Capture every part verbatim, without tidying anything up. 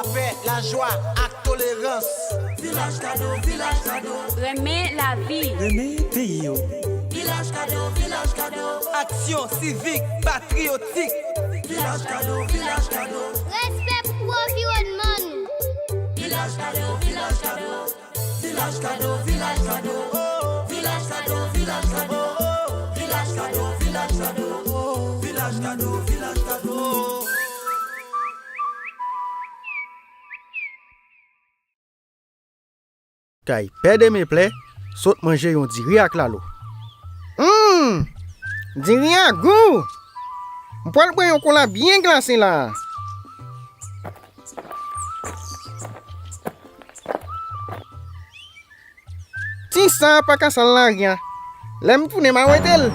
Lapè, lajwa ak tolerans. Vilaj Kado, Vilaj Kado. Renmen lavi. Renmen peyi w. Vilaj Kado, Vilaj Kado. Aksyon sivik, patriyotik. Vilaj Kado, Vilaj Kado. Respè pou anviwònman nou. Vilaj Kado, Vilaj Kado. Vilaj Kado, Vilaj Kado. Vilaj Kado, Vilaj Kado. Vilaj Kado, Vilaj Kado. Vilaj Kado, Vilaj Kado. Kay Pè Demeplè sot manje yon diri ak lalo. Hum! Diri a gou! M pral bwè yon kola byen glase la. Ti sa a pa ka sal lari a. Lè m tounen, m a wete l.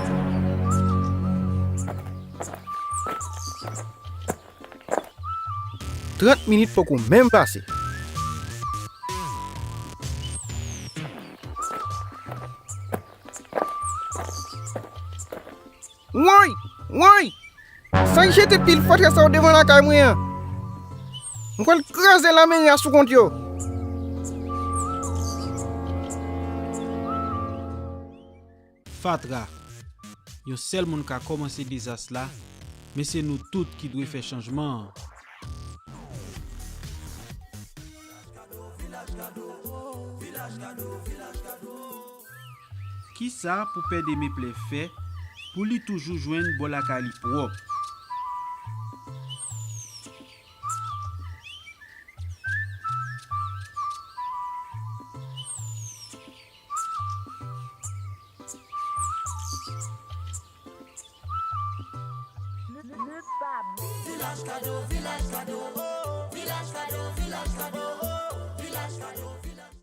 Trant minit poko menm pase. Woy! Woy! Sa k jete pil fatra sa yo devan lakay mwen an? M pral kraze lameri a sou kont yo. Fatra. Yon sèl moun ka kòmanse dezas la, men se nou tout ki dwe fè chanjman an. Kisa pou Pè Demeplè fè pou li toujou jwenn bò lakay li pwòp? Vilaj Kado, Vilaj Kado.